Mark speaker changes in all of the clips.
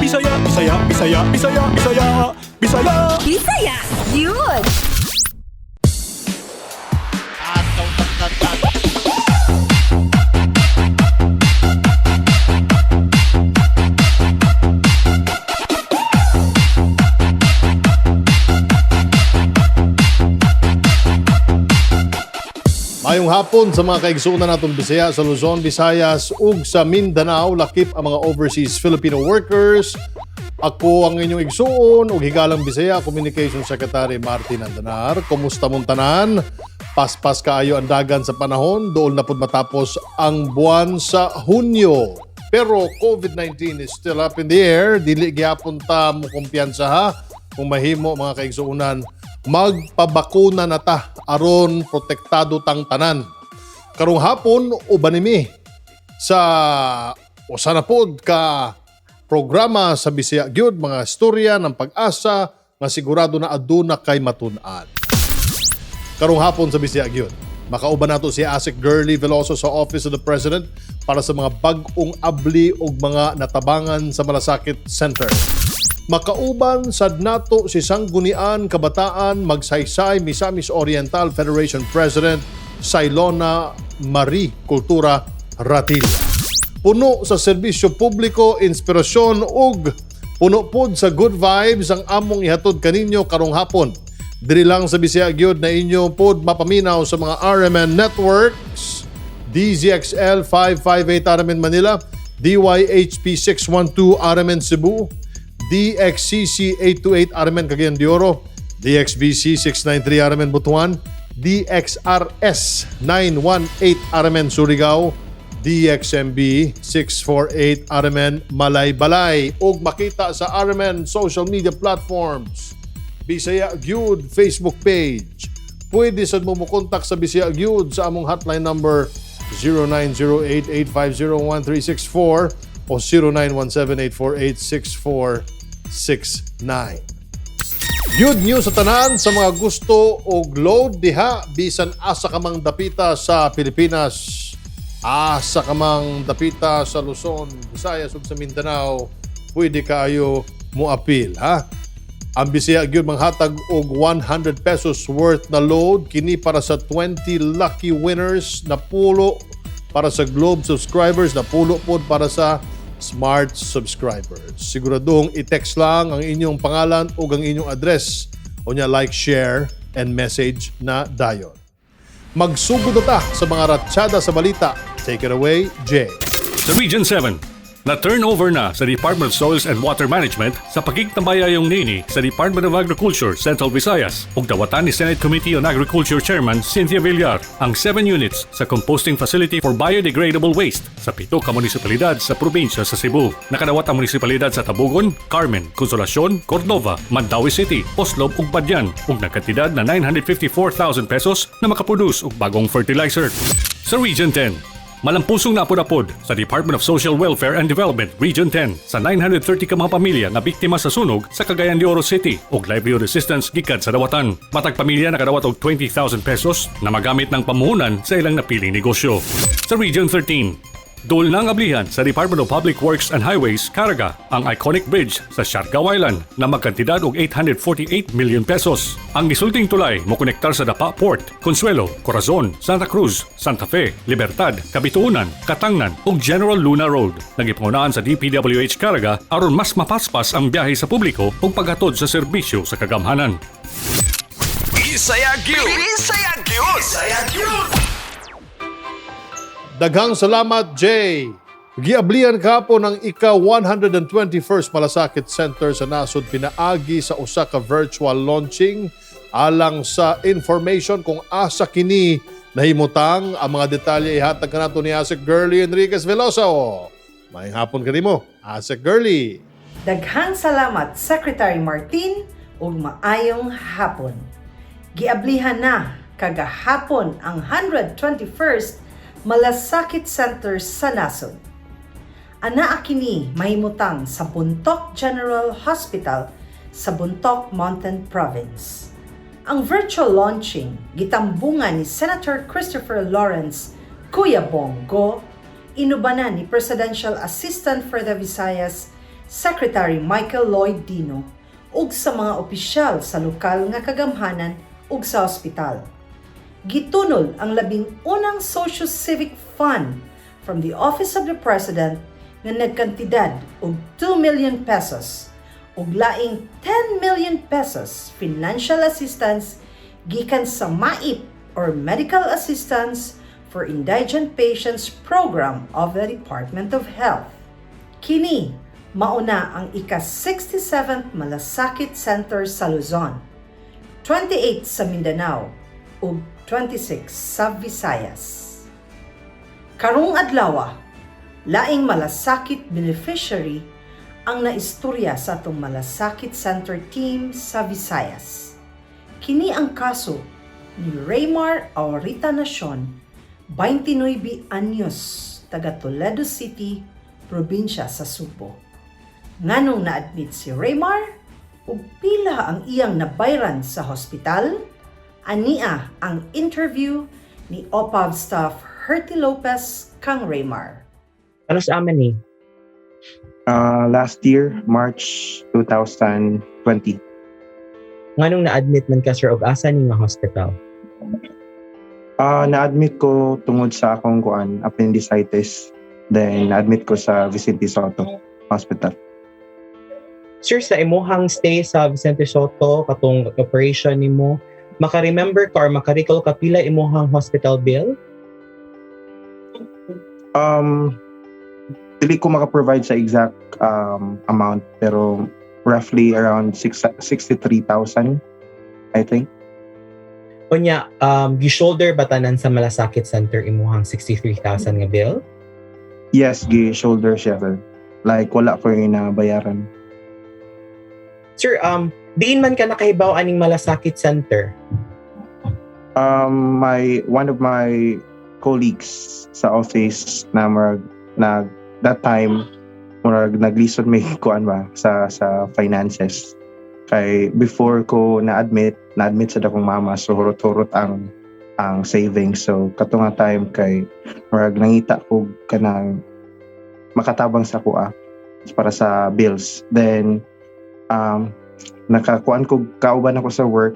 Speaker 1: Bisaya, Bisaya, Bisaya, Bisaya, Bisaya, Bisaya.
Speaker 2: Bisaya gyud.
Speaker 3: Mayong hapon sa mga kaigsuonan natong Bisaya sa Luzon, Visayas ug sa Mindanao, lakip ang mga overseas Filipino workers. Ako ang inyong igsuon ug higalang Bisaya Communication Secretary Martin Andanar. Kumusta mong tanan? Paspas kaayo ang dagan sa panahon, dool na pud matapos ang buwan sa Hunyo. Pero COVID-19 is still up in the air, dili gyapon ta mo kumpiyansa ha. Kung mahimo, mga kaigsuonan, magpabakuna na ta aron protektado tang tanan. Karong hapon, uban nimi sa usa na pod ka programa sa Bisaya gyud, mga istorya ng pag-asa nga sigurado na aduna kay matun-an. Karong hapon sa Bisaya gyud, makauban nato si Asec Girlie Veloso sa Office of the President para sa mga bag-ong abli ug mga natabangan sa Malasakit Center. Makauban sad nato si Sangguniang Kabataan Magsaysay Misamis Oriental Federation President Sailona Marie Cultura Ratilla. Puno sa serbisyo publiko, inspirasyon ug puno pod sa good vibes ang among ihatod kaninyo karong hapon. Diri lang sa Bisaya gyud na inyo pod mapaminaw sa mga RMN networks: DZXL 558 RMN Manila, DYHP 612 RMN Cebu, DXCC 828 RMN Cagayan de Oro, DXBC 693 RMN Butuan, DXRS 918 RMN Surigao, DXMB 648 RMN Malaybalay ug makita sa RMN social media platforms. Bisaya Gyud Facebook page. Pwede sad mo mokontak sa Bisaya Gyud sa among hotline number 0908-850-1364 o 0917-848-6469. Good news sa tanan sa mga gusto og load diha bisan asa ka mang dapita sa Pilipinas, asa ka mang dapita sa Luzon, Visayas ug sa Mindanao, pwede kaayo mo apil ha. Ang Bisaya gyud manghatag og ₱100 worth na load kini para sa 20 lucky winners, napulo para sa Globe subscribers, napulo pod para sa Smart subscribers. Siguradong i-text lang ang inyong pangalan ug ang inyong address. Unya like, share, and message na dayon. Magsugod na ta sa mga ratsada sa balita. Take it away, Jay.
Speaker 4: Sa Region 7, na turnover na sa Department of Soils and Water Management sa pagigtambayayong nini sa Department of Agriculture, Central Visayas, ug dawatan ni Senate Committee on Agriculture Chairman Cynthia Villar ang 7 units sa composting facility for biodegradable waste sa pito ka munisipalidad sa probinsya sa Cebu. Nakadawat ang munisipalidad sa Tabogon, Carmen, Consolacion, Cordova, Mandaue City, Oslob ug Badian ug nagkantidad na ₱954,000 na makaproduce og bagong fertilizer. Sa Region 10, malampusong naapod-apod sa Department of Social Welfare and Development Region 10 sa 930 ka mga pamilya nga biktima sa sunog sa Cagayan de Oro City og livelihood assistance gikan sa dawatan. Matag pamilya nakadawat og ₱20,000 na magamit ng pamuhunan sa ilang napiling negosyo. Sa Region 13, duol nang ablihan sa Department of Public Works and Highways, Caraga, ang iconic bridge sa Siargao Island na magkantidad og ₱848 million. Ang gisulting tulay mo konektar sa Dapa Port, Consuelo, Corazon, Santa Cruz, Santa Fe, Libertad, Kabituonan, Catangnan ug General Luna Road. Nagipangunahan sa DPWH Caraga aron mas mapaspas ang biyahe sa publiko ug paghatod sa serbisyo sa kagamhanan.
Speaker 5: Bisaya gyud. Bisaya gyud. Bisaya gyud.
Speaker 3: Daghang salamat, Jay. Giablian kahapon ang ika-121st Malasakit Center sa nasod pinaagi sa usa ka virtual launching. Alang sa information kung asa kini nahimutang, ang mga detalye ihatag kanato ni Asec Girlie Enriquez Veloso. Maayong hapon kanimo, Asec Girlie.
Speaker 6: Daghang salamat, Secretary Martin, ug maayong hapon. Giablihan na kagahapon ang 121st Malasakit Center sa nasod. Anaa kini mahimutang sa Bontoc General Hospital sa Bontoc, Mountain Province. Ang virtual launching gitambungan ni Senator Christopher Lawrence Kuya Bong Go, inubanan ni Presidential Assistant for the Visayas Secretary Michael Lloyd Dino ug sa mga opisyal sa lokal nga kagamhanan ug sa ospital. Gitunol ang 11 na Socio-Civic Fund from the Office of the President nga nagkantidad og 2 million pesos ug laing 10 million pesos financial assistance gikan sa MAIP or Medical Assistance for Indigent Patients Program of the Department of Health. Kini mauna ang ika-67th Malasakit Center sa Luzon, 28 sa Mindanao ug 26 sa Visayas. Karong adlaw, laing malasakit beneficiary ang naistorya sa atong Malasakit Center team sa Visayas. Kini ang kaso ni Raymar Aurita Nacion, 29 anyos, taga Toledo City, probinsya sa Sugbo. Nganong na-admit si Raymar, ug pila ang iyang nabayran sa hospital? Ania ang interview ni OPAV staff Herty Lopez kang Raymar.
Speaker 7: Ano sa amin ni?
Speaker 8: Last year, March 2020.
Speaker 7: Nganong na-admit man ka, sir, og asa ni nga hospital?
Speaker 8: Na-admit ko tungod sa akong kuan, appendicitis. Then, na-admit ko sa Vicente Sotto Hospital.
Speaker 7: Sir, sa imuhang stay sa Vicente Sotto, katong operation nimo, maka-remember ka or maka-recall ka pila imuhang hospital bill?
Speaker 8: Dili ko maka-provide sa exact amount, pero roughly around 63,000, I think.
Speaker 7: Unya, gi-shoulder ba tanan sa Malasakit Center imuhang 63,000 nga bill?
Speaker 8: Yes, gi-shoulder siya, sir. Like, wala ko yung nabayaran.
Speaker 7: Sir, diin man ka nakahibaw aning Malasakit Center?
Speaker 8: My one of my colleagues sa office na murag nag that time murag naglisod may kuan ba sa finances kay before ko na-admit sa akong mama, so hurot-hurot ang savings. So kato nga time kay murag nangita ko kanang makatabang sa kuha para sa bills. Then nakakuan ko, kauban ako sa work,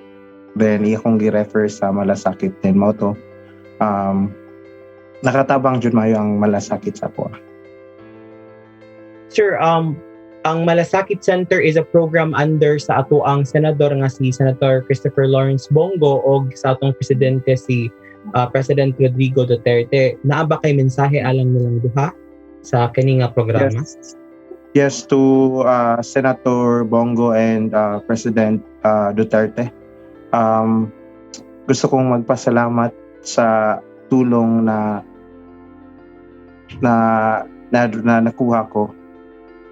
Speaker 8: then iya kong gi-refer sa Malasakit. Then mao to, nakatabang jud maayo ang Malasakit sa ako.
Speaker 7: Sir, ang Malasakit Center is a program under sa ato ang senador nga si Senator Christopher Lawrence Bong Go og sa atong presidente si President Rodrigo Duterte. Naa ba kay mensahe alang nilang duha sa kini nga programa?
Speaker 8: Yes, to Senator Bong Go and President Duterte. Gusto kong magpasalamat sa tulong na nakuha ko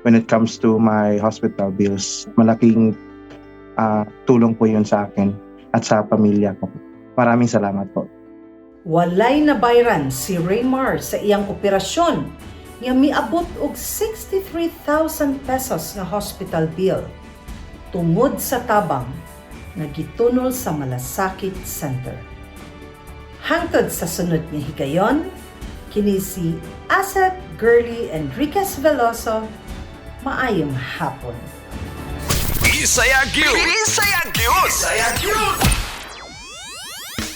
Speaker 8: when it comes to my hospital bills. Malaking tulong po yun sa akin at sa pamilya ko. Maraming salamat po.
Speaker 6: Walay nabayran si Raymar sa iyang operasyon nga miabot og 63,000 pesos nga hospital bill tungod sa tabang nga gitunol sa Malasakit Center. Hangtod sa sunod nga higayon, kini si Asset Girly Enriquez Veloso, maayong hapon.
Speaker 5: Bisaya gyud. Bisaya gyud. Bisaya gyud.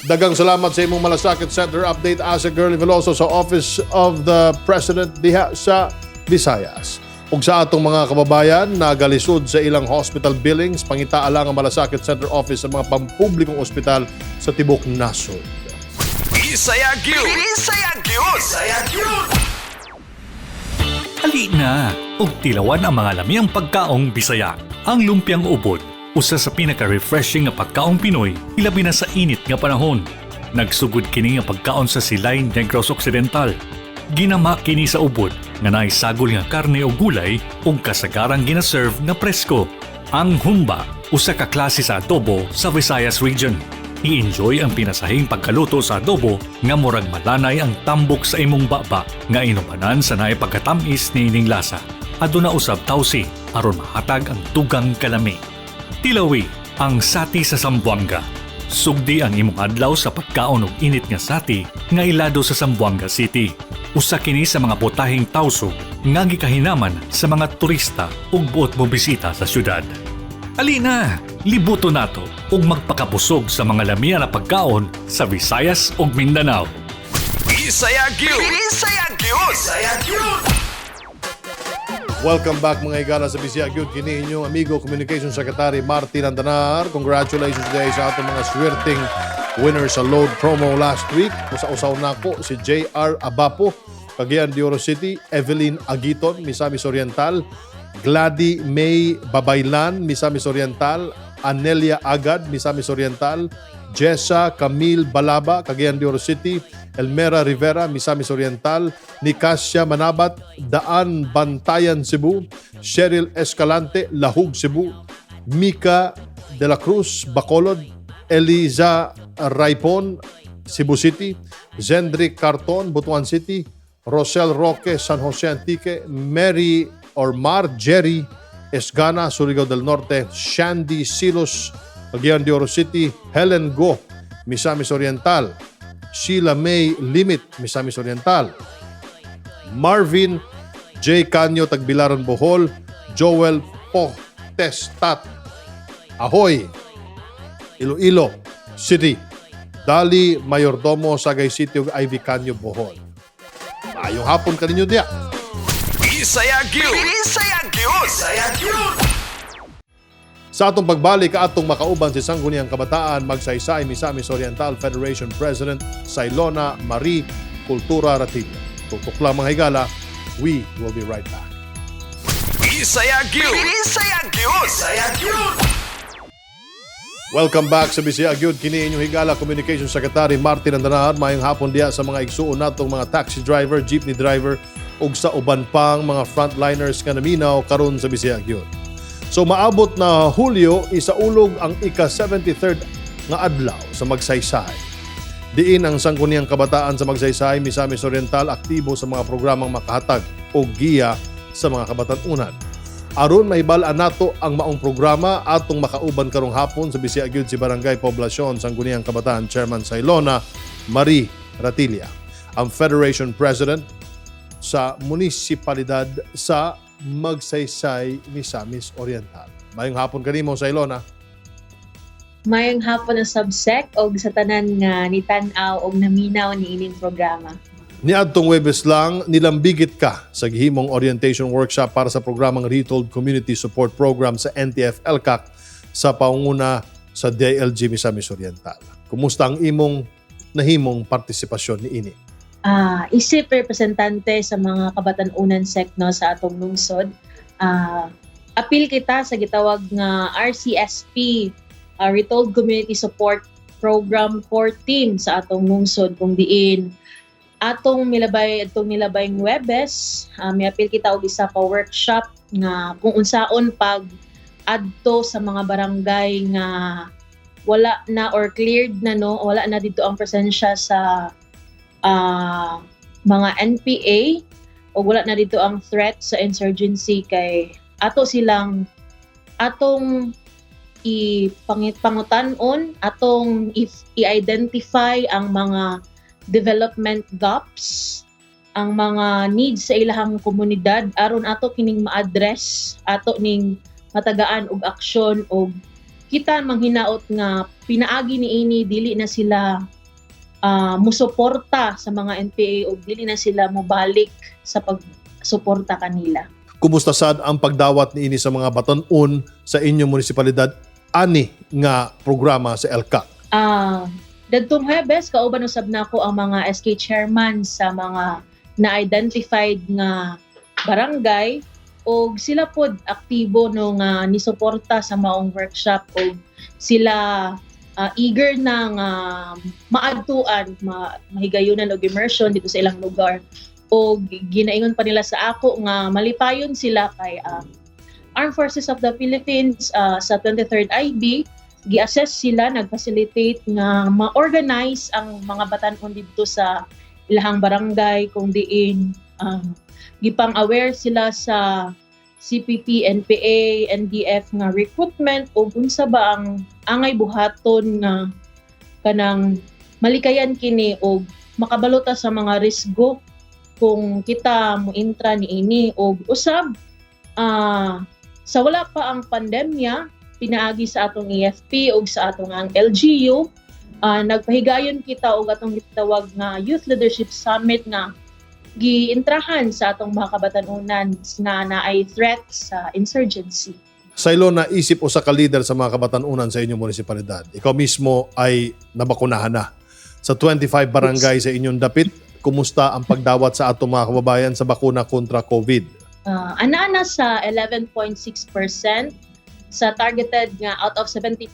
Speaker 3: Daghang salamat sa imong Malasakit Center update, Asa Girly Veloso sa Office of the President diha sa Visayas. Ug sa atong mga kababayan na galisod sa ilang hospital billings, pangitaa lang ang Malasakit Center Office sa mga pampublikong ospital sa tibok nasod.
Speaker 5: Bisaya gyud. Bisaya gyud. Bisaya gyud.
Speaker 4: Ali na! Ug tilawan ang mga lamiang pagkaong Bisaya. Ang lumpiang ubod, usa sa pinaka-refreshing nga pagkaong Pinoy, ilabi na sa init nga panahon. Nagsugod kini nga pagkaon sa Silay, Negros Occidental. Ginama kini sa ubod nga naay sagol nga karne o gulay ug kasagarang gina-serve nga presko. Ang humba, usa ka klase sa adobo sa Visayas region. I-enjoy ang pinasahing pagkaluto sa adobo nga murag malanay ang tambok sa imong baba nga inumanan sa naay pagkatamis niining lasa. Aduna usab tausi aron mahatag ang dugang kalami. Tilawi ang sati sa Zamboanga. Sugdi ang imong adlaw sa pagkaon og init nga sati nga ilado sa Zamboanga City. Usa kini sa mga putahing Tausug nga gikahinaman sa mga turista ug buot mo bisita sa syudad. Alina, libuto nato ug magpakabusog sa mga lamia na pagkaon sa Visayas ug Mindanao.
Speaker 5: Bisaya gyud. Bisaya gyud. Bisaya gyud.
Speaker 3: Welcome back, mga higala, sa Bisaya Gyud. Kini inyong amigo, Communication Secretary Martin Andanar. Congratulations today sa atong mga swerteng winner sa load promo last week. Usa-usaw nako si JR Abapo, Cagayan de Oro City, Evelyn Agiton, Misamis Oriental, Glady May Babaylan, Misamis Oriental, Anelia Agad, Misamis Oriental, Jessa Camille Balaba, Cagayan de Oro City, Elmera Rivera, Misamis Oriental, Nicasia Manabat, Daan Bantayan, Cebu, Cheryl Escalante, Lahug, Cebu, Mika De La Cruz, Bacolod, Eliza Raipon, Cebu City, Zendrick Carton, Butuan City, Rosel Roque, San Jose Antique, Mary or Mar Jerry Esgana, Surigao del Norte, Shandy Silos, Cagayan de Oro City, Helen Go, Misamis Oriental, Sheila May Limit, Misamis Oriental, Marvin J. Canyo, Tagbilaran, Bohol, Joel Potestat, Ahoy, Iloilo City, Dali Mayordomo, Sagay City ug Ivy Canyo, Bohol. Maayong hapon kaninyo diya.
Speaker 5: Bisaya gyud. Bisaya gyud. Bisaya gyud.
Speaker 3: Sa atong pagbalik, atong makauban si Sangguniang Kabataan Magsaysay Misamis Oriental Federation President Sailona Marie Kultura Ratilla. Tutok lang, mga higala, we will be right back.
Speaker 5: Bisaya gyud. Bisaya gyud. Bisaya gyud.
Speaker 3: Welcome back sa Bisaya Gyud. Kini inyong higala, Communication Secretary Martin Andanar. Maayong hapon diya sa mga igsuon natong mga taxi driver, jeepney driver ug sa uban pang mga frontliners nga naminaw karon sa Bisaya Gyud. So maabot na Hulyo, isaulog ang ika-73rd nga adlaw sa Magsaysay. Diin ang Sangguniang Kabataan sa Magsaysay, Misamis Oriental aktibo sa mga programang makahatag o giya sa mga kabatan-unan. Aron mahibal-an nato ang maong programa, atong makauban karong hapon sa Bisaya Gyud si Barangay Poblacion Sangguniang Kabataan Chairman Sailona Marie Ratilla, ang Federation President sa munisipalidad sa Magsaysay, Misamis Oriental. Maayong hapon kanimo, Sailona.
Speaker 9: Mayong hapon ang subsec og sa tanan nga nitan-aw og naminaw niining programa.
Speaker 3: Niadtong Webes lang, nilambigit ka sa gihimong orientation workshop para sa programang Retold Community Support Program sa NTF ELCAC sa paunguna sa DILG Misamis Oriental. Kumusta ang imong nahimong partisipasyon niini?
Speaker 9: Isip representante sa mga kabatan-unan sec, no, sa atong lungsod, apil kita sa gitawag nga RCSP, Retold Community Support Program Core Team sa atong lungsod, kung diin atong milabay atong nilabay ng Webes, miapil kita og isa ka workshop nga kung unsaon pag adto sa mga barangay nga wala na or cleared na, no, wala na dito ang presensya sa mga NPA o wala na dito ang threat sa insurgency, kay ato silang atong ipangutan-on, atong i-identify ang mga development gaps, ang mga needs sa ilahang komunidad aron ato kining ma-address, ato ning matagaan og aksyon, og kita manghinaot nga pinaagi niini dili na sila musuporta sa mga NPA o dili na sila mobalik sa pagsuporta kanila.
Speaker 3: Kumusta sad ang pagdawat niini sa mga batan-on sa inyong munisipalidad ani nga programa sa ELCAC?
Speaker 9: Dadtong Huwebes, kauban usab nako ang mga SK chairman sa mga na-identified nga barangay og sila pod aktibo, no, nga nisuporta sa maong workshop og sila eager na nga maadtuan, mahigayunan og immersion dito sa ilang lugar, og ginaingon pa nila sa ako nga malipayon sila kay Armed Forces of the Philippines sa 23rd IB gi-assess sila, nag-facilitate nga ma-organize ang mga batan-on didto sa ilahang barangay, kung diin gipang-aware sila sa CPP, NPA, NDF nga recruitment o unsa ba ang angay buhaton nga kanang malikayan kini og makabalota sa mga risgo. Kung kita mointra niini og usab sa wala pa ang pandemya, pinaagi sa atong AFP ug sa atong ang LGU, nagpahigayon kita og atong gitawag nga Youth Leadership Summit nga giintrahan sa atong mga kabatan-unan nga naay threat sa insurgency.
Speaker 3: Sailona, isip usa ka leader sa mga kabatan-unan sa inyong munisipalidad, ikaw mismo ay nabakunahan na. Sa 25 barangay sa inyong dapit, kumusta ang pagdawat sa atong mga kababayan sa bakuna kontra COVID?
Speaker 9: Ana-ana sa 11.6% sa targeted nga out of 70%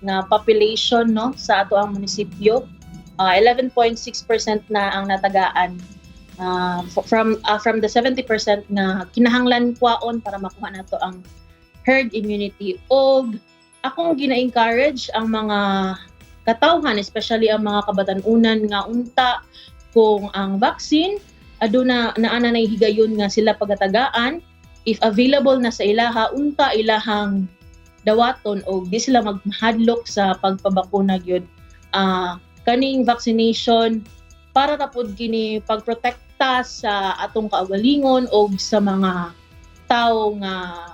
Speaker 9: nga population, no, sa ato ang munisipyo. 11.6% na ang natagaan from the 70% nga kinahanglan kwaon para makuha nato ang herd immunity. Og akong gina-encourage ang mga katawhan, especially ang mga kabatan-unan, nga unta kung ang vaccine aduna naa na higayon nga sila pagatagaan, if available na sa ilaha, unta ilahang dawaton og di sila magmahadlok sa pagpabakuna gyud. Kaning vaccination, para ra pod kini pagprotekta sa atong kaugalingon og sa mga tawo nga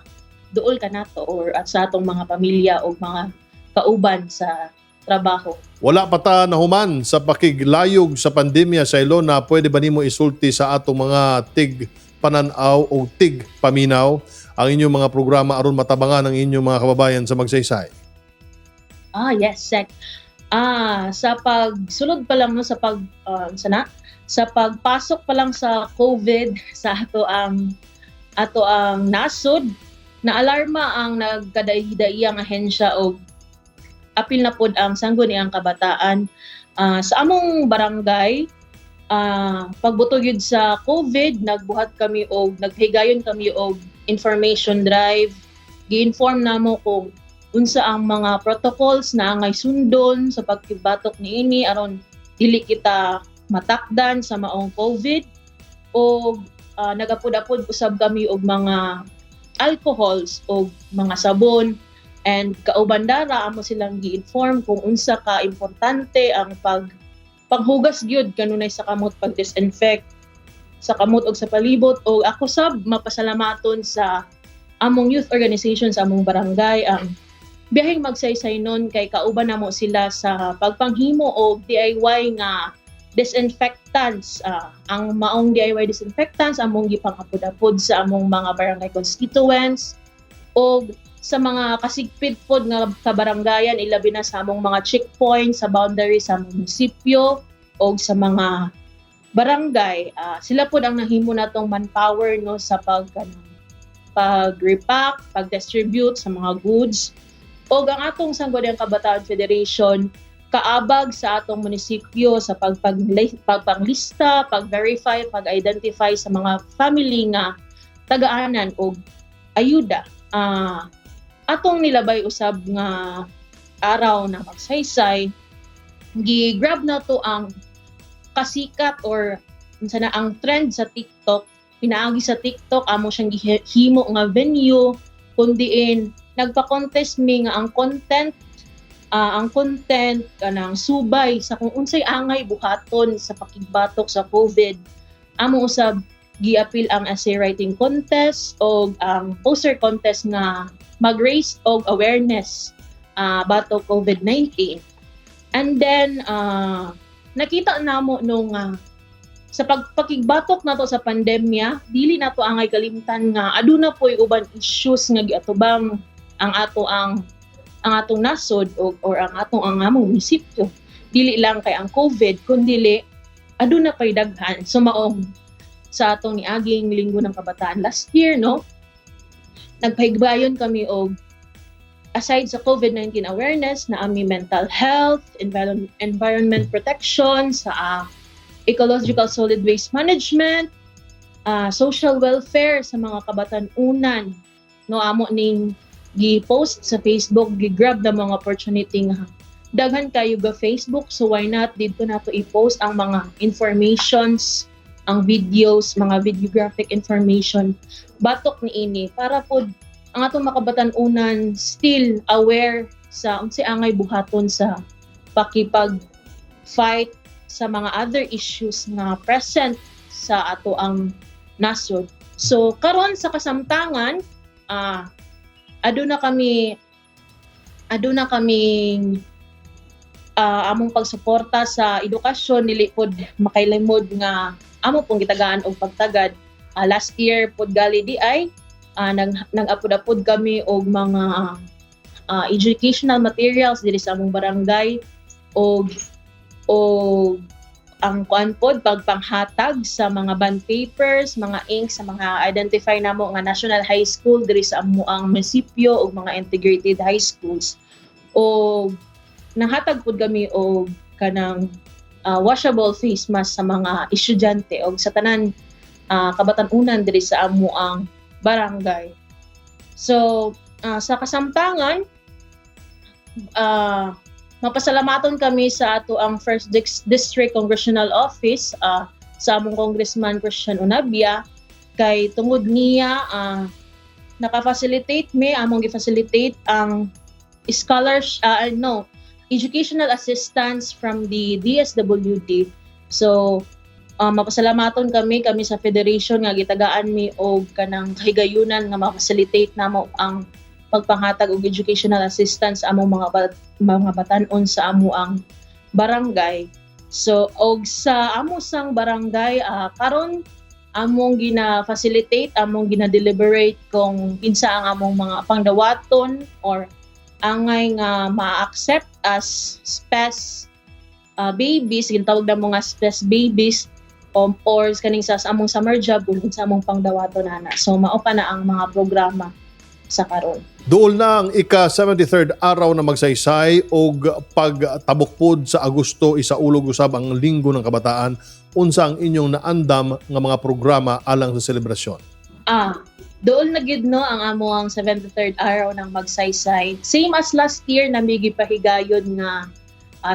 Speaker 9: duol kanato or at sa atong mga pamilya o mga kauban sa trabaho.
Speaker 3: Wala pa ta nahuman sa pakiglayog sa pandemya, Sailona. Pwede ba nimo isulti sa atong mga tig pananaw o tig paminaw ang inyong mga programa aron matabangan ang inyong mga kababayan sa Magsaysay?
Speaker 9: Ah, yes, Sec. Sa pagsulod pa lang, no, sa pagpasok pa lang sa COVID sa ato ang nasod, na alarma ang nagkadai-daiyang ahensya og apil na pod ang Sangguniang Kabataan. Sa among barangay, pagbuto gyud sa COVID, nagbuhat kami og naghigayon kami og information drive. Gi-inform namo kung unsa ang mga protocols na angay sundon sa pagkibatok niini aron dili kita matakdan sa maong COVID, o nagapud-apod usab kami og mga alcohols o mga sabon, and kauban dara amo silang gi-inform kung unsa ka importante ang pagpanghugas gyud kanunay sa kamot, pag-disinfect sa kamot og sa palibot. Og ako sab mapasalamaton sa among youth organization sa among barangay, ang Biyaheng Magsaysay nun, kay kauban namo sila sa pagpanghimo og DIY nga disinfectants. Ang maong DIY disinfectants among gipangapod-apod sa among mga barangay constituents og sa mga kasigpid pod nga kabarangayan, ilabi na sa among mga checkpoint sa boundary sa among munisipyo og sa mga barangay. Sila pod ang nahimo natong manpower, no, sa pag-repack, pag-distribute sa mga goods. Og ang atong Sangguniang Kabataan Federation kaabag sa atong munisipyo sa pagpanglista, pag-verify, pag-identify sa mga family nga tagaanan og ayuda. Atong nilabay usab nga Araw na Magsaysay, gi-grab na to ang kasikat or unsa na ang trend sa TikTok. Pinaagi sa TikTok, amo siyang gihimo nga venue kundiin nagpa-contest mi nga ang content kanang subay sa kung unsay angay buhaton sa pakigbatok sa COVID. Amo usab giapil ang essay writing contest o ang poster contest nga mag-raise og awareness batok COVID-19. And then nakita namo nung sa pagpakigbatok nato sa pandemya, dili nato angay kalimtan nga aduna po'y uban issues nga giatubang ang atong nasod o or ang atong ang among munisipyo. Dili lang kay ang COVID, kundi aduna pay daghan. So maong sa atong niaging Linggo ng Kabataan last year, no, nagpahigbayon kami og aside sa COVID-19 awareness na ami mental health, environment protection, sa ecological solid waste management, social welfare sa mga kabatan-unan. No, amo ning gi-post sa Facebook, gi-grab na mga opportunity nga daghan kayo ga Facebook, so why not didto nato i-post ang mga informations, ang videos, mga videographic information batok niini para pod ang atong makabatan-unan still aware sa unsay angay buhaton sa pakipag fight sa mga other issues nga present sa sa ato ang nasod. So karon sa kasamtangan, aduna kaming among pagsuporta sa edukasyon. Dili pod makailimod nga amo pong gitagaan og pagtagad. Last year pod gali di ay nang nang-apod-apod kami og mga educational materials diri sa among barangay og ang kuan pod, pagpanghatag sa mga bond papers, mga ink sa mga identify namo nga national high school diri sa amoang munisipyo ug mga integrated high schools. Og nanghatag pod kami og kanang washable face mask sa mga estudyante og sa tanan kabatan-unan diri sa amoang barangay. So sa kasamtangan, mapasalamaton kami sa ato ang First District Congressional Office, sa among Congressman Christian Unabia, kay tungod niya naka-facilitate mi, among gi-facilitate ang scholarship, no, educational assistance from the DSWD. So mapasalamaton kami kami sa federation nga gitagaan mi og kanang kahigayunan nga ma-facilitate namo ang pagpanghatag og educational assistance sa among mga batan-on sa amo ang barangay. So og sa amo sang barangay, karon among gina-facilitate, among gina-deliberate kung kinsa ang among mga pangdawaton or angay nga ma-accept as spes babies, ginatawag na mga spes babies or kaning sa among summer job kung kinsa among pangdawaton ana. So mao pa na ang mga programa sa karon.
Speaker 3: Duol na ang ika-73rd Araw na Magsaysay og pagtabokpod sa Agosto, isaulog usab ang Linggo ng Kabataan. Unsa ang inyong naandam nga mga programa alang sa selebrasyon?
Speaker 9: Dool na gid no ang amo ang 73rd Araw ng Magsaysay. Same as last year na may gipahigayon nga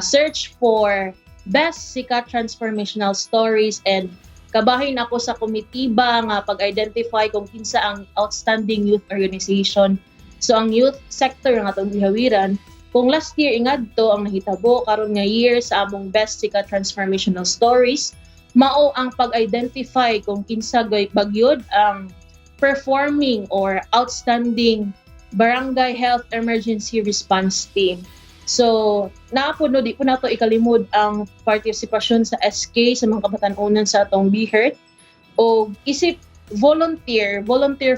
Speaker 9: search for best sikat transformational stories, and kabahin ako sa komitiba nga pag-identify kung kinsa ang outstanding youth organization. So ang youth sector nga atong gihawiran, kung last year ingadto ang nahitabo, karon nga year sa among best sikat transformational stories, mao ang pag-identify kung kinsa bagyod ang performing or outstanding barangay health emergency response team. So, naa po no, di po nato ikalimod ang partisipasyon sa SK, sa mga kabatan-unan sa atong BHERT o isip volunteer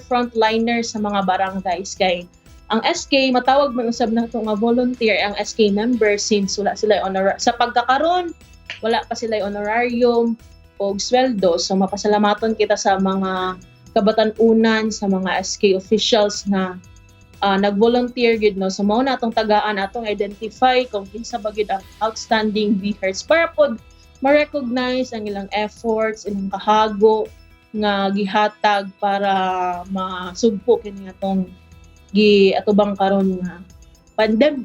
Speaker 9: frontliner sa mga barangays, kay ang SK matawag man usab nato nga volunteer ang SK member since wala sila honor sa pagkakaron, wala pa sila honorarium o sweldo. So mapasalamaton kita sa mga kabatan-unan, sa mga SK officials na nag-volunteer gid no. So mao na atong tagaan, atong identify kung kinsa ba gid ang outstanding BHERTs para pod ma-recognize ang ilang efforts, ilang kahago nga gihatag para masugpo kini atong giatubang karon nga pandemic.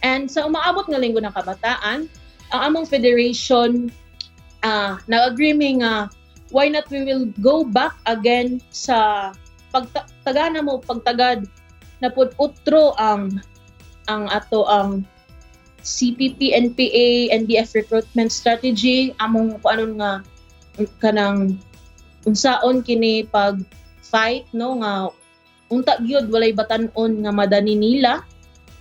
Speaker 9: And sa umaabot nga Linggo ng Kabataan, ang among federation nag-agree mi nga why not we will go back again sa pagtaga mo pagtagad na pud utro ang ato ang CPP, NPA, NDF recruitment strategy, among kung anon nga kanang unsaon kini pag fight no, nga unta gyud walay batan-on nga madani nila.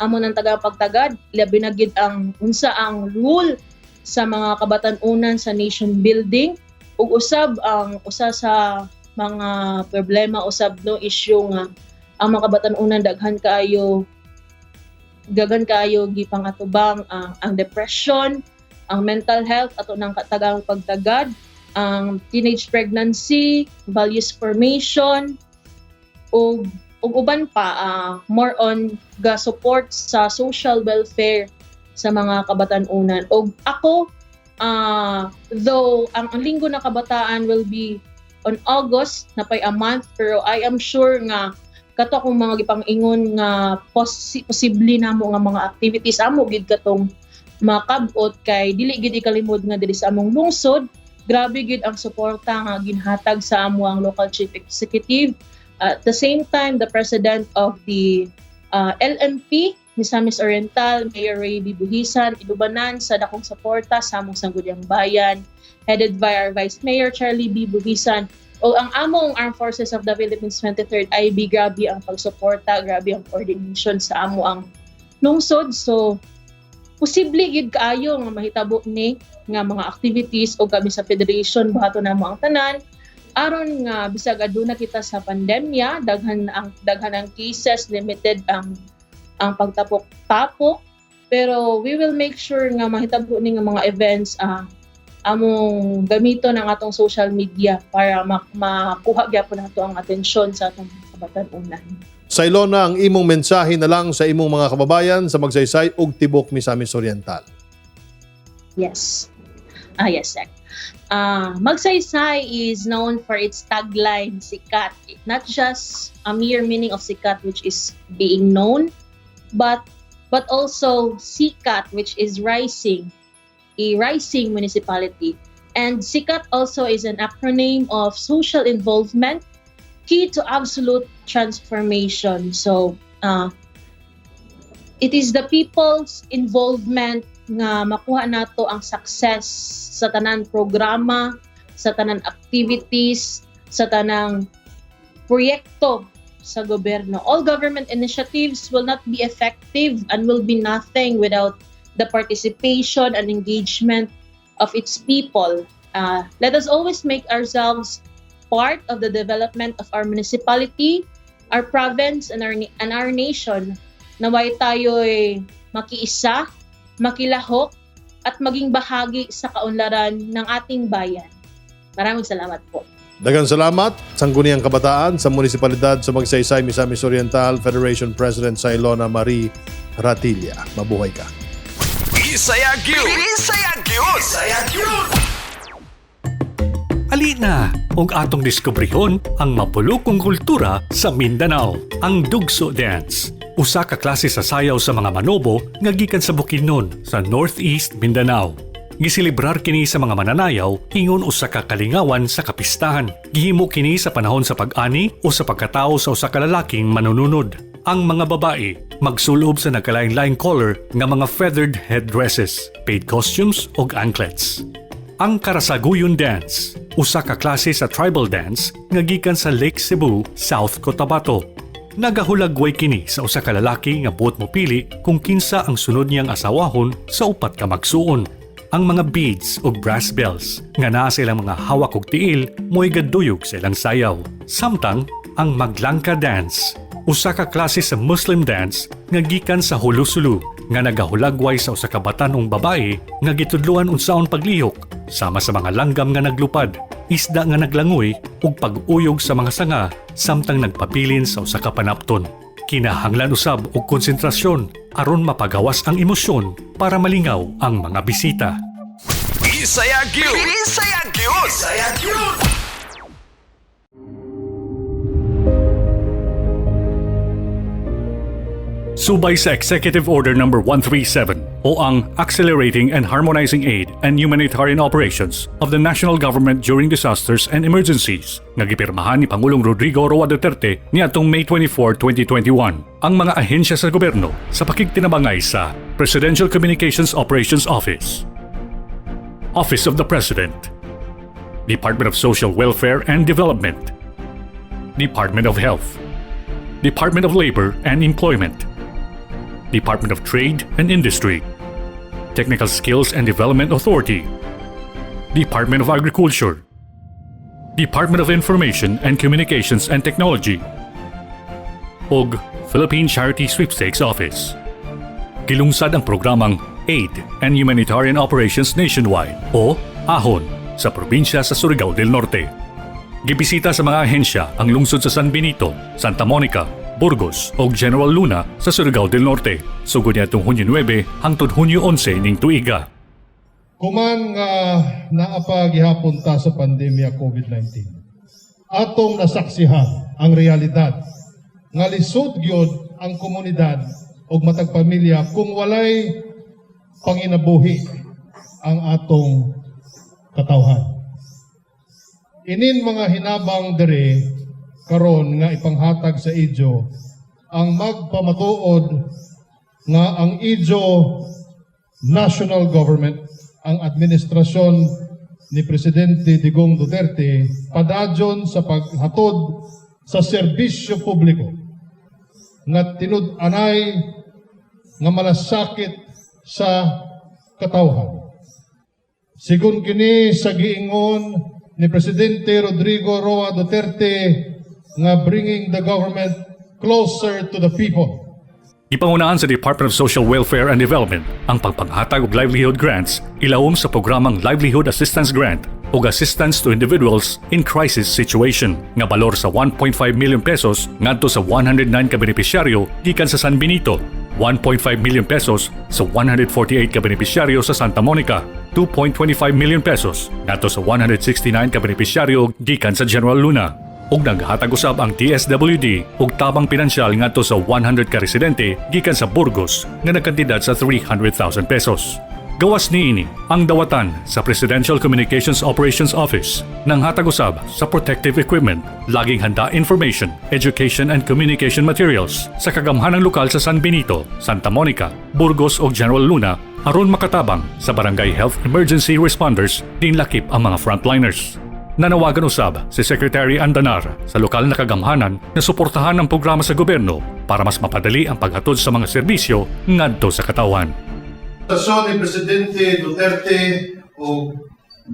Speaker 9: Amo nang taga pagtagad, labi na gyud ang unsa ang role sa mga kabatan-unan sa nation building ug usab ang usa sa mga problema usab no, issue nga ang mga kabatan-unan daghan kaayo gipangatubang ang depression, ang mental health, ato nang katagang pagtagad, ang teenage pregnancy, values formation, ug uban pa, more on ga support sa social welfare sa mga kabatan-unan. Og ako, though ang Linggo ng Kabataan will be on August, napay a month, pero I am sure nga kato akong mga gipang-ingon nga posible namo nga mga activities amo gid katong makabot, kay dili gid ikalimod nga diri sa among lungsod, grabe gid ang suporta nga ginhatag sa amo ang local chief executive, at the same time the president of the LMP. Misamis Oriental, Mayor Ray B. Buhisan, idubanan sa dakong suporta sa among Sangguniang Bayan, headed by our Vice Mayor Charlie B. Buhisan, o ang among Armed Forces of the Philippines 23rd IB, grabe ang pagsuporta, grabe ang coordination sa amo ang lungsod. So, posible gid kaayo nga mahitabo ni nga mga activities o kami sa federation buhaton namo ang tanan aron nga bisag aduna kita sa pandemya, daghan ang cases, limited ang pagtapok-tapok, pero we will make sure nga mahitabo ni nga mga events, among gamiton ang atong social media para makuha gyapon nato ang atensyon sa atong kabatan-unan.
Speaker 3: Sa Ilona, ang imong mensahe na lang sa imong mga kababayan sa Magsaysay ug tibok Misamis Oriental.
Speaker 9: Yes. Yes, sir. Magsaysay is known for its tagline, "Sikat." Not just a mere meaning of sikat, which is being known, but also sikat, which is rising, a rising municipality. And SIKAT also is an acronym of social involvement, key to absolute transformation. So, it is the people's involvement nga makuha nato ang success sa tanan programa, sa tanan activities, sa tanang proyekto sa gobyerno. All government initiatives will not be effective and will be nothing without the participation and engagement of its people. Let us always make ourselves part of the development of our municipality, our province, and our nation. Naway tayo'y makiisa, makilahok, at maging bahagi sa kaunlaran ng ating bayan. Maraming salamat po.
Speaker 3: Daghang salamat, Sangguniang Kabataan sa Munisipalidad sa Magsaysay, Misamis Oriental, Federation President Sailona Marie Ratilla. Mabuhay ka.
Speaker 5: Bisaya gyud. Bisaya gyud. Bisaya gyud.
Speaker 4: Ali na ug atong diskubrihon ang mapulukong kultura sa Mindanao, ang Dugso Dance. Usa ka klase sa sayaw sa mga Manobo nga gikan sa Bukidnon sa Northeast Mindanao. Giselebrar kini sa mga mananayaw ingon usa ka kalingawan sa kapistahan. Gihimo kini sa panahon sa pag-ani o sa pagkatao sa usa ka lalaking manununod. Ang mga babae magsulob sa nagkalain-laing color nga mga feathered headdresses, paid costumes ug anklets. Ang Karasaguyon Dance, usa ka klase sa tribal dance nga gikan sa Lake Sebu, South Cotabato. Nagahulagway kini sa usa ka lalaki nga buot mopili kung kinsa ang sunod niyang asawahon sa upat ka magsuon. Ang mga beads ug brass bells nga naa sa ilang mga hawak ug tiil mo'y gaduyog sa ilang sayaw. Samtang ang Maglangka Dance, usa ka klase sa Muslim dance nga gikan sa Jolo-Sulu nga nagahulagway sa usa ka batan-ong babae nga gitudloan unsaon paglihok sama sa mga langgam nga naglupad, isda nga naglangoy ug pag-uyog sa mga sanga samtang nagpabilin sa usa ka panapton. Kinahanglan usab og konsentrasyon aron mapagawas ang emosyon para malingaw ang mga bisita.
Speaker 5: Bisaya gyud. Bisaya gyud. Bisaya gyud.
Speaker 4: Subay sa Executive Order Number 137 o ang Accelerating and Harmonizing Aid and Humanitarian Operations of the National Government During Disasters and Emergencies nga gipirmahan ni Pangulong Rodrigo Roa Duterte niadtong May 24, 2021. Ang mga ahensya sa gobyerno sa pakigtinabangay sa Presidential Communications Operations Office, Office of the President, Department of Social Welfare and Development, Department of Health, Department of Labor and Employment, Department of Trade and Industry, Technical Skills and Development Authority, Department of Agriculture, Department of Information and Communications and Technology, ug Philippine Charity Sweepstakes Office. Gilungsad ang programang Aid and Humanitarian Operations Nationwide o AHON sa probinsya sa Surigao del Norte. Gibisita sa mga ahensya ang lungsod sa San Benito, Santa Monica, Burgos ug General Luna sa Surigao del Norte. Sugod niadtong Hunyo 9 hangtod Hunyo 11 ning tuiga.
Speaker 3: Kuman nga naa pa gihapon ta sa pandemya COVID-19, atong nasaksihan ang realidad nga lisod gyud ang komunidad ug matag pamilya kung walay panginabuhi ang atong katawhan. Inin mga hinabang diri karon nga ipanghatag sa inyo ang magpamatuod Nga ang Ijo national government, ang administrasyon ni Presidente Digong Duterte, padayon sa paghatod sa serbisyo publiko nga tinud-anay nga malasakit sa katawhan. Sigon kini sa giingon ni Presidente Rodrigo Roa Duterte nga bringing the government closer to the people.
Speaker 4: Gipangunahan sa Department of Social Welfare and Development ang pagpanghatag og livelihood grants ilawom sa programang Livelihood Assistance Grant ug Assistance to Individuals in Crisis Situation nga balor sa 1.5 million pesos ngadto sa 109 ka benepisyaryo gikan sa San Benito, 1.5 million pesos sa 148 ka benepisyaryo sa Santa Monica, 2.25 million pesos ngadto sa 169 ka benepisyaryo gikan sa General Luna. Ug naghatag usab ang DSWD og tabang pinansyal ngadto sa 100 ka residente gikan sa Burgos nga nagkantidad sa 300,000 pesos. Gawas niini ang dawatan sa Presidential Communications Operations Office ng hatag usab sa protective equipment, laging handa information, education and communication materials sa kagamhanang lokal sa San Benito, Santa Monica, Burgos ug General Luna aron makatabang sa Barangay Health Emergency Responders din lakip ang mga frontliners. Nanawagan usab si Secretary Andanar sa lokal na kagamhanan na suportahan ang programa sa gobyerno para mas mapadali ang paghatod sa mga serbisyo ngadto sa katawhan.
Speaker 3: Sasyon ni Presidente Duterte o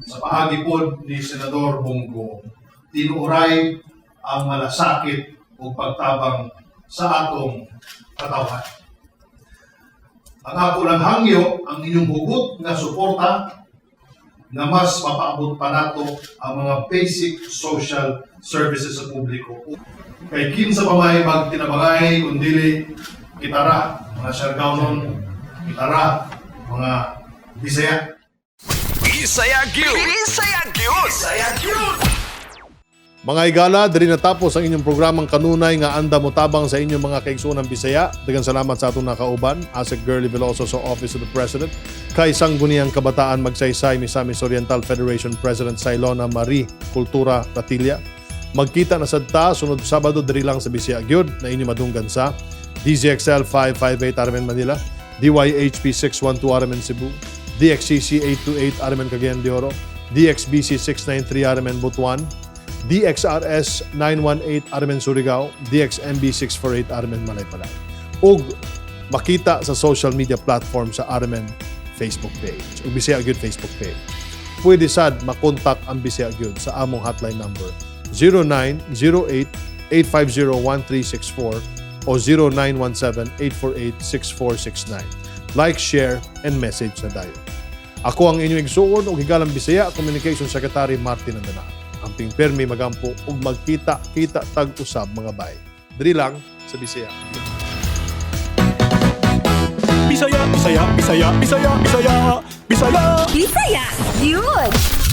Speaker 3: sa paagi po ni Senador Bong Go, tinuray ang malasakit o pagtabang sa atong katawhan. Ang ako lang hangyo ang inyong hugot nga suporta na mas mapaabot pa nato ang mga basic social services sa publiko. Kay kinsa pa may magtinabangay kundili kitara mga Siargaonon, kitara mga Bisaya.
Speaker 5: Bisaya gyud. Bisaya gyud. Bisaya gyud.
Speaker 3: Mga igala, diri natapos ang inyong programang kanunay nga anda motabang sa inyong mga kaigsuonan Bisaya. Daghang salamat sa atong nakauban, Asec Girlie Veloso sa Office of the President, kay Sangguniang Kabataan Magsaysay Misamis Oriental Federation President Sailona Marie Kultura Ratilla. Magkita na sad ta sunod Sabado diri lang sa Bisaya gyud na inyo madunggan sa DZXL 558 RMN Manila, DYHP 612 RMN Cebu, DXCC 828 RMN Cagayan de Oro, DXBC 693 RMN Butuan, DXRS 918 RMN Surigao, DXMB 648 RMN Malaybalay. Ug makita sa social media platform sa RMN Facebook page ug Bisaya Gyud Facebook page. Pwede sad makontak ang Bisaya Gyud sa among hotline number 0908 850 1364 o 0917 848 6469. Like, share, and message na dayon. Ako ang inyong igsuon ug higalang Bisaya Communication Secretary Martin Andanar. Amping permi magampo ug magkita-kita tag-usab, mga bay. Diri lang sa Bisaya.
Speaker 1: Bisaya, Bisaya, Bisaya, Bisaya, Bisaya, Bisaya.
Speaker 2: Bisaya, yun!